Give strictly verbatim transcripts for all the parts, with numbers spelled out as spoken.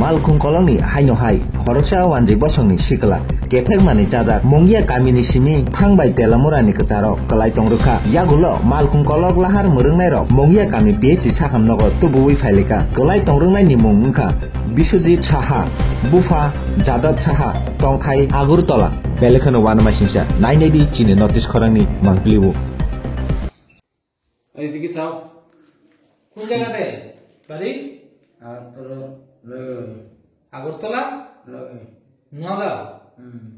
Malkhung kolokni haino hai khoroksa wanjwi bosongni sikla kephek manwi chajak Mongia kamini simi thangbai Telamurani kwcharo kwlai tongrwkha. Yagulo Malkhung kolok lahar mwrwngnairok Mongia kami P H C sakham nogo tubuwi phailika. Kwlai tongrwknaini mung wngkha Biswajit Saha, bupha Jadab Saha, tongthai Agartala. Belai kheno uanama singcha nainai di chini notice khorangni mangpili o. Ei, digi chao. Kun jaga de? Bari? Agartala, Nagaon. Agartala? Nagaon. Nagaon? Hmm.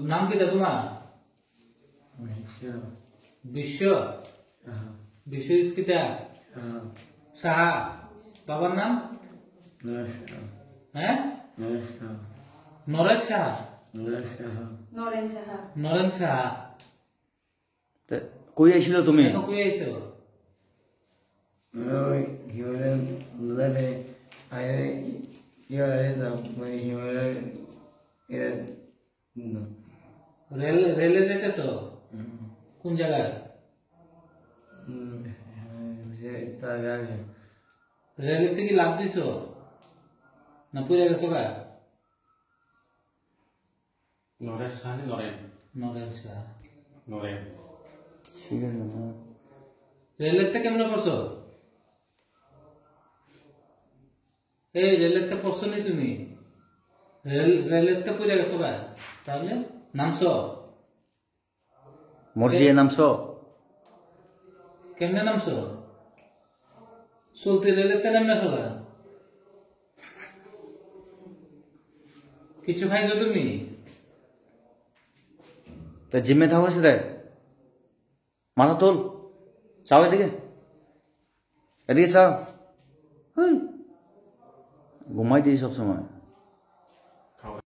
Nam kita tuma? Biswa. Biswa? Aha. Biswajit kita? Aha. Saha? Babar nam? Naresh Saha. He? Naresh Saha. Noresh Saha? Naresh Saha. Noren Saha. Noren Saha. Te, koi aisilo tumi? Eno koi aiso? Oi, Himalayan, Himalayan, ai, Himalayan, Himalayan, Himalayan, no. Rel, rele jaiteso? Hmm. Kun jaga? Hmm, je, ta jaga. Rel tigi lab diso? Na puira geso ga? Noren Saha ni Noren. Noren Saha. Noren. Sigan na. Rel te kemne porso? Ei, rel te porso ni tumi? Rel, rel te puira geso ga? Tahole namso? Morji e namso? Kemne namso? Sulti rel te namna soga? Kichu khaiso tumi? Ta jime thago sire. Matha tul. Chao edige. Edige chao. Hui. Gumai di sob somoi.